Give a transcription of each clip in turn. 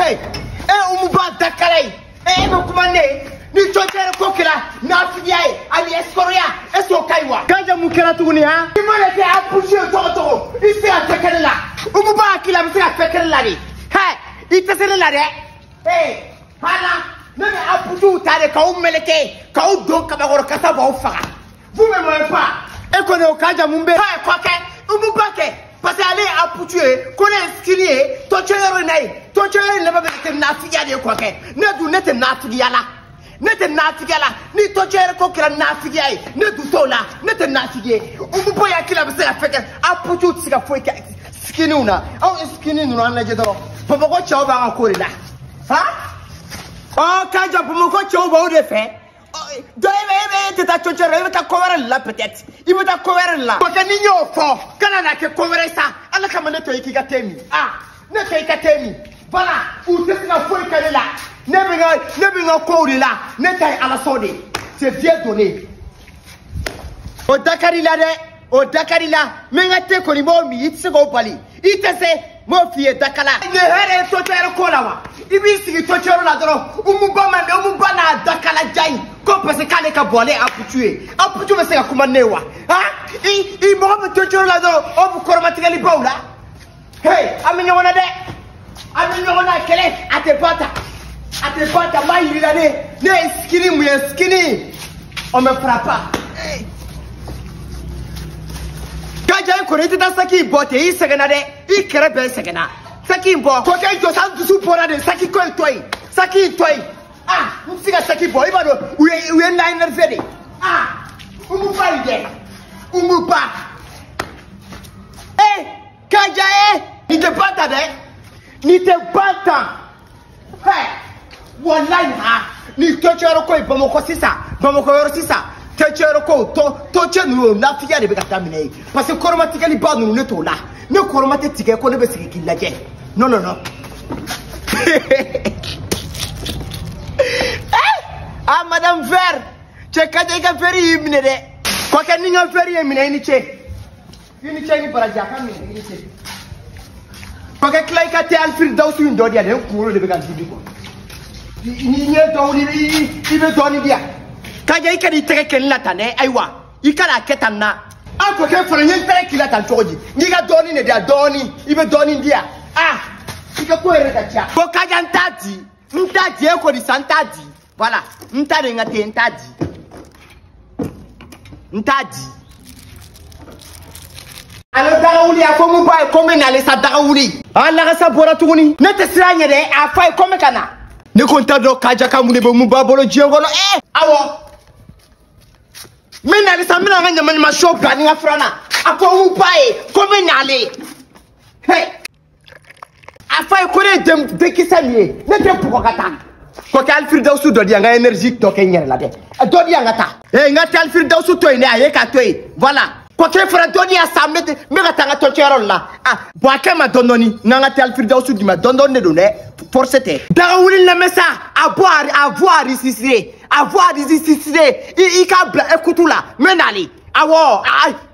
Hey, e Umuba dakala ye, e bɛ kuma ne ye ni cɔcɛri ko kɛra nafigiya ye ani escroya est ce que o ka ɲi wa? Kaja mun kɛra tuguni han? I mana kɛ a pusi ye tɔgɔ tɔgɔ, i tɛ se ka fɛn kɛ ne la. Umuba hakili la, a bɛ se ka fɛn kɛ ne la de. Hey, i tɛ se ne la dɛ. Hey, hala, ne bɛ a pusiw ta de k'aw meleke, k'aw don kabakɔrɔ kasa b'aw faga. Vous me voyez pas? E kɔni o Kaja mun bɛ? Hey, kɔkɛ, Umuba kɛ. Parce que ale ye a pusu ye, ko ne ye sini ye, tɔncɛ yɔrɔ in na yen, tɔncɛ yɔrɔ in laban bɛ kɛ nafigiya de ye kɔkɛ. Ne dun ne tɛ nafigiya la. Ne tɛ nafigiya la. Ni tɔncɛ yɛrɛ ko kɛra nafigiya ye, ne dun t'o la. Ne tɛ nafigi ye. Umuba hakili la bɛ se ka fɛn kɛ. A pusu tɛ se ka foyi kɛ skiniw na. Aw ye skini ninnu an lajɛ dɔrɔn. Bamakɔ cɛw b'an ka ko de la. Han? Ɔ Kaja, Bamakɔ cɛw b'aw de fɛ. Donc e tɛ taa cɔcɔ yɔrɔ, i bɛ taa ko wɛrɛ de la peut-être. I bɛ taa ko wɛrɛ de la. Kɔkɛ ni n y'o fɔ, kana na kɛ ko wɛrɛ ye sa. Ala kama ne to i k'i ka te min. Ah, ne to i ka te min. Voilà, u tɛ se ka foyi kɛ ne la. Ne bɛ n ka kow de la. Ne ta ye Ala sɔn de ye. C'est Dieu donné. O da ka di la dɛ. O da ka di la. N bɛ n ka te kɔni b'o min, i tɛ se k'o bali. I tɛ se. N b'o f'i ye dakala. Nin ye hɛrɛ ye tɔncɛ yɛrɛ ko la wa? I b'i sigi tɔncɛ yɔrɔ la dɔrɔn, Umuba ma Umuba n'a dakala ja in ko parce que k'ale ka bon ale ye aputu ye. Aputu bɛ se ka kuma ne ye wa? Han? I mɔgɔ bɛ tɔncɛ yɔrɔ la dɔrɔn, o bɛ kɔrɔmatigɛli baw la. Hey, an bɛ ɲɔgɔn na dɛ. An bɛ ɲɔgɔn na kɛlɛ, a tɛ ban tan. A tɛ ban tan, n b'a yir'i la ne. Ne ye skinny mun ye, skinny. On me fera pas. Hey. Kaja i kɔni i tɛ taa saki in bɔ ten, i sɛgɛnna dɛ. I kɛrɛ bɛɛ sɛgɛnna. Saki in bɔ. Kɔkɛ jɔ sa, n dusu bɔra de, saki ko in to yen. Saki in to yen. Ah, n tɛ se ka saki bɔ, i b'a dɔn u ye n la énervé de. Ah, Umuba in dɛ. Umuba. Eh, Kaja eh, nin tɛ ban tan dɛ. Nin tɛ ban tan. Hey, walayi ha, nin tɔncɛyɔrɔ ko in Bamakɔ sisan, Bamakɔ yɔrɔ sisan. Tɔncɛyɔrɔ ko tɔncɛ ninnu o nafigiya de bɛ ka daminɛ yen. Parce que kɔrɔmatigɛliba ninnu ne t'o la. Ne kɔrɔma tɛ tigɛ ko ne bɛ sigi k'i lajɛ. Non non non. Ah madame Ver, cɛ Kaja i ka verre y'i minɛ dɛ. Kɔkɛ ni n ka verre ye minɛ i ni ce. I ni ce ni baraji a ka minɛ i ni ce. Kɔkɛ tila i ka te Alfred Dawusu in dɔ di yan dɛ, n kunkolo de bɛ ka n dimi quoi. Ni n ye dɔ wuli i bɛ dɔɔnin di yan. Kaja i kana i tɛgɛ kɛ ne la tan dɛ, ayiwa i kana kɛ tan na. An kɔkɛ fana n ye n tɛgɛ k'i la tan cogo di? N k'i ka dɔɔnin de di yan, dɔɔnin, i bɛ dɔɔnin di yan. Ah, i ka ko yɛrɛ ka ca. Ko Kaja n t'a di, n t'a di e kɔni sa n t'a di. Voilà, n t'a de n ka te n t'a di. N t'a di. Ale daga wuli a ko mun b'a ye ko n bɛ n'ale sa daga wuli. Ah lagasa bɔra tuguni. Ne tɛ siran ɲɛ dɛ, a f'a ye ko n bɛ ka na. Ne ko n t'a dɔn Kaja ka mun de bɛ mun b'a bolo diɲɛ kɔnɔ. Eh, awɔ. N bɛ n'ale sa, n bɛna n ka ɲamaɲama sɔ bila ni n ka filanan. A ko mun b'a ye ko n bɛ n'ale. Hey. A f'a ye ko ne ye denkisɛ min ye, ne tɛ bugɔ ka taa. Kɔkɛ Alfred Dawusu dɔ di yan, n ka énergie tɔ kɛ n yɛrɛ la dɛ. Dɔ di yan ka taa. Eh, n ka te Alfred Dawusu to yen dɛ, a ye k'a to yen. Voilà. Kɔkɛ fana dɔ di yan sa, n bɛ ka taa n ka tɔncɛyɔrɔ la. Ah, bon a kɛ ma dɔɔni dɔɔni, n ka n ka te Alfred Dawusu d'i ma dɔɔni dɔɔni de don dɛ. Force tɛ. Daga wuli lamɛn sa, a bɔ a voix enregistrée, a voix enregistrée, i k'a bila écoute la, n bɛ nalen. Awɔ,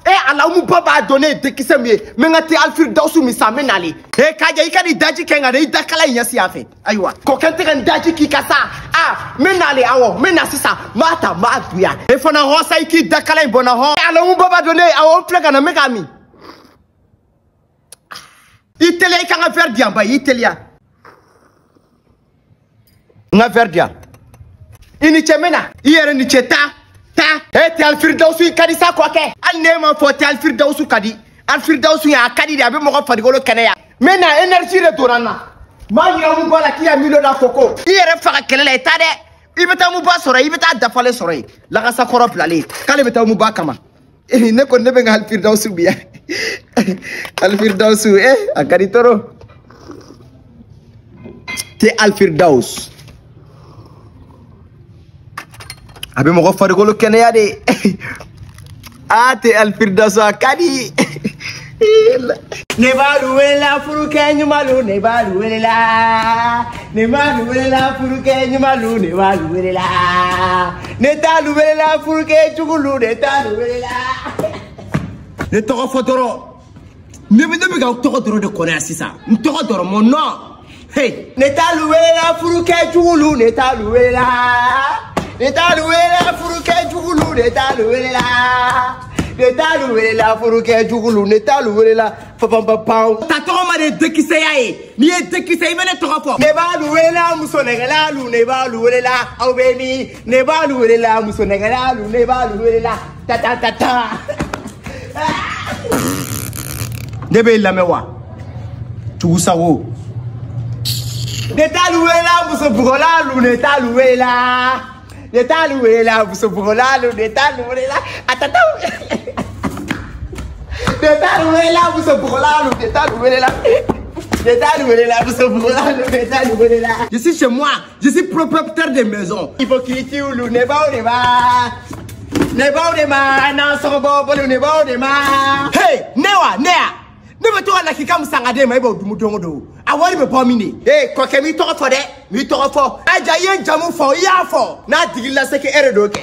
e ala Umuba b'a dɔn ne ye denkisɛ min ye, n bɛ n ka te Alfred Dawusu min sa, n bɛ nalen. E Kaja i ka nin daji kɛ n kan dɛ, i dakala in ɲɛsin yan fɛ. Ayiwa, kɔkɛ n tɛ ka nin daji k'i kan sa. Ah, n bɛ nalen, awɔ, n bɛ na sisan, n b'a ta, n b'a duya. E fana hɔn sa, i k'i dakala in bɔ n na hɔn. Ala Umuba b'a dɔn ne ye, awɔ, n filɛ ka na, n bɛ k'a min. I teliya, i ka n ka verre di yan ba, i teliya. N ka verre di yan. I ni ce n bɛ na. I yɛrɛ ni ce taa. Ta. E te Alfred Dawusu i ka di sa kɔkɛ. Hali n'e m'a fɔ te Alfred Dawusu ka di. Alfred Dawusu a ka di de, a bɛ mɔgɔ farikolo kɛnɛya. N bɛ na énergie de donna n na. N b'a yira Umuba la k'i ya miliyɔn da koko. I yɛrɛ faga kɛlɛ la i taa dɛ. I bɛ taa Umuba sɔrɔ yen, i bɛ taa dafalen sɔrɔ yen. Lagasa kɔrɔ bilalen k'ale bɛ taa Umuba kama. Ne kɔni ne bɛ n ka Alfred Dawusu bi yan. Alfred Dawusu a ka di tɔɔrɔ. Te Alfred Dawusu. A bɛ mɔgɔ farikolo kɛnɛya de. A te Alfred Dawusu a ka di. Ne b'alu welela furukɛ ɲumanlu, ne b'alu welela. Ne b'alu welela furukɛ ɲumanlu, ne b'alu welela. Ne t'alu welela furukɛ jugulu, ne t'alu welela. Ne tɔgɔ fɔ dɔrɔn. Ne bɛ ka tɔgɔ dɔrɔn de kɔnɔ yan sisan. N tɔgɔ dɔrɔn, mon nom. Hey, ne t'alu welela furukɛ jugulu, ne t'alu welela. Ne t'alu welela furukɛ jugulu, ne t'alu welela. Ne t'alu welela furukɛ jugulu, ne t'alu welela. Pam. Ta tɔgɔ ma de dekisɛya ye. N'i ye dekisɛ i bɛ ne tɔgɔ fɔ. Ne b'alu welela muso nɛgɛlalu, ne b'alu welela aw bɛ min? Ne b'alu welela muso nɛgɛlalu, ne b'alu welela. Ta ta ta ta. Ne b'e lamɛn wa? Tugusago. Ne t'alu welela muso bugɔlalu, ne t'alu welela. Ne t'alu welela muso bugɔlalu, ne t'alu welela. Atata. Ne t'alu welela muso bugɔlalu, ne t'alu welela. Ne t'alu welela muso bugɔlalu, ne t'alu welela. Je suis chez moi, je suis propriétaire de maison. Hypocrite ulu, ne b'aw de ma. Ne b'aw de ma, n'an sɔgɔbɔ bolo, ne b'aw de ma. Hey, ne wa, ne ya. Ne bɛ to ka lakika min san ka d'e ma, e b'o dumu don o don. A wari bɛ bɔ min de? Ee, kɔkɛ m'i tɔgɔ fɔ dɛ, m'i tɔgɔ fɔ. Aja, i ye n jamu fɔ, i y'a fɔ. N'a digil'i la, c'est que e de don kɛ.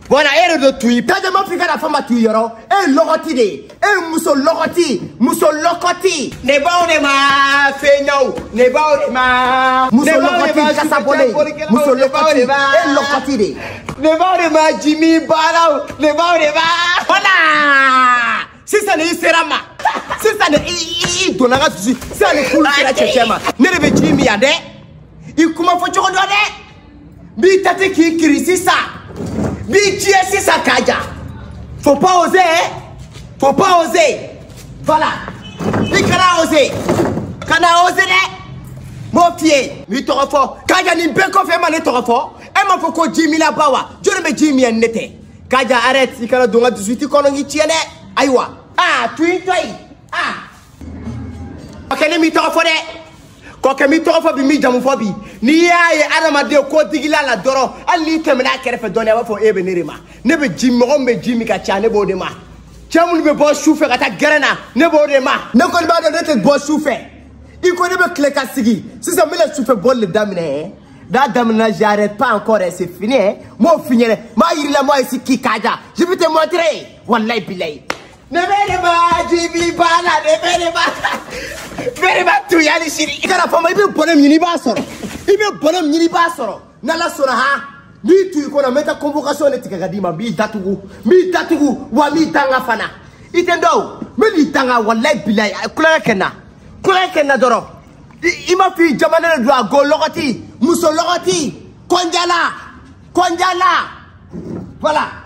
Voilà, e de don tuyi. Taja ma f'i ka na fɔ ma tuyi yɔrɔ. E ye lɔgɔti de ye. E ye muso lɔgɔti, muso lɔkɔti. Ne b'aw de ma fɛnɲaw, ne b'aw de ma. Muso lɔgɔti kasabɔlen, muso lɔgɔti, e ye lɔgɔti de ye. Ne b'aw de ma jimi baaraw, ne b'aw de ma. Voilà. Sisan de i sera ma. Sisan de i donna n ka dusu. Sisan de kulu sera cɛcɛ ma. Ne de bɛ ji min yan dɛ. I kuma fɔ cogo dɔn dɛ. N b'i tati k'i kiri sisan. N b'i tiɲɛ sisan k'a ja. Faut pas oser, hein. Faut pas oser. Voilà. I kana oser. Kana oser dɛ. N b'o f'i ye. N b'i tɔgɔ fɔ. Kaja nin bɛɛ kɔfɛ e ma ne tɔgɔ fɔ. E m'a fɔ ko ji minna ba wa? Jɔnni bɛ ji min yan ni ne tɛ? Kaja arrête. I kana don n ka dusu i kɔnɔ k'i tiɲɛ dɛ. Ayiwa. Ah, tuyi to yen. Ah. Kɔkɛ ne m'i tɔgɔ fɔ dɛ. Kɔkɛ m'i tɔgɔ fɔ bi, m'i jamu fɔ bi. N'i y'a ye adamaden ko digila la dɔrɔn, hali n'i tɛmɛna a kɛrɛfɛ dɔɔnin, a b'a fɔ e bɛ ne de ma. Ne bɛ ji, mɔgɔ min bɛ ji min ka ca, ne b'o de ma. Cɛ minnu bɛ bɔ su fɛ ka taa gɛrɛn na, ne b'o de ma. Ne kɔni b'a dɔn ne tɛ bɔ su fɛ. I ko ne bɛ tile ka sigi. Sisan n bɛna sufɛ bɔli de daminɛ. N'a daminɛna, j'arrête pas encore, c'est fini. N m'o f'i ɲɛna. N b'a yir'i la, moi ici k'i kaja. Je vais te montrer. Wallahi bilahi. Ne bɛ ne ma jibi ba la, ne bɛ ne ma. Bɛ ne ma tuya ni sini. I kana fɔ ma, i bɛ bɔnɛ min ɲini i b'a sɔrɔ. I bɛ bɔnɛ min ɲini i b'a sɔrɔ. N'Ala sɔnna han, n'i tu i kɔnɔ, n bɛ taa convocation de tigɛ ka d'i ma, n b'i datugu. N b'i datugu, wa n b'i danga fana. I tɛ n dɔn o, n bɛ n'i danga wallahi bilahi, kulonkɛ kɛ n na. Kulonkɛ kɛ n na dɔrɔn. I m'a f'i jamana de don a go lɔgɔti, muso lɔgɔti, kɔnjala, kɔnjala. Voilà.